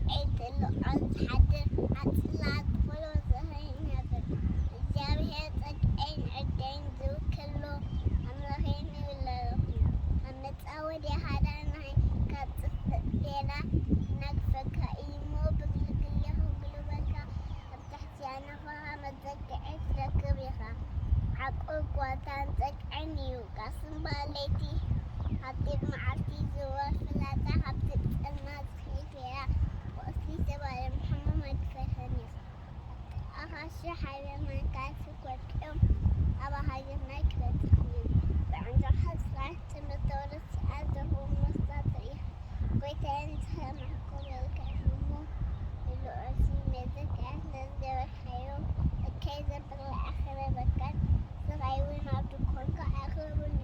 ጸግዐይ ትልዖን ዝሓድር፣ ኣብ ጽላል ጥቕሎ ዝህር ይነብር። እግዚኣብሔር ጸግዐይን ዕድለይን ዝውክሎ ኣምላኸይ ንብል ኣለኹ። ኣብ መጻወድያ ሃዳናይ ካብ ጽፍእ ዜና እናግፈካ እዩ እሞ፣ ብግልግሌኹ ግልበልካ ኣብ ትሕቲ ኣናፋኻ መጸግዒ ትረክብ ኢኻ። ዓቁር ጓንታን ጸግዕን እዩ። ካብ ስምባል ለይቲ፣ ካብ ዲብ መዓልቲ ዝወር ፍላጻ፣ ካብ ጸልማት ዝኸይድ ጌራ፣ ቁስሊ ተባለ ምሕሙም ኣይትፈርሕን ኢኻ። ኣኻሺ ሓይለ ማንካት ወድቆም ኣብ ሃገርና ክበጽሕ እዩ። ብዕንድራኻ ስራሕ ትምህርተ ወለስ ኣዘኹ መስታት ርኢኻ። ጎይታዬ ንስኻ ማዕኮ በልካ እሞ፣ ንልዑል ስሜት ዘካየት ነዝገበርካዮ እከይ ዘብለ ኣኽረበካን፣ ስኻይ እውን ኣብ ድኮንካ ኣኽረብኒ።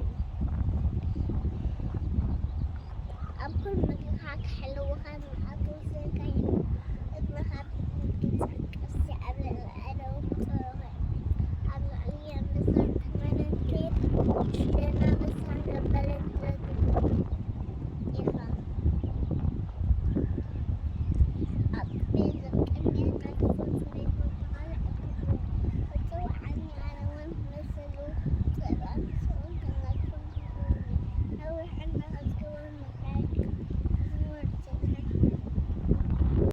ኣብ ኩሉ ምግብኻ ክሕልውኻን መዓልቱ ዘካይ እግርኻ ብትምህርቲ ቅርሲ ኣብ ልዕሊ ኣእዳው ክጥርኸ፣ ኣብ ልዕሊ ኣንበሳ ተመነንቴ ደናበ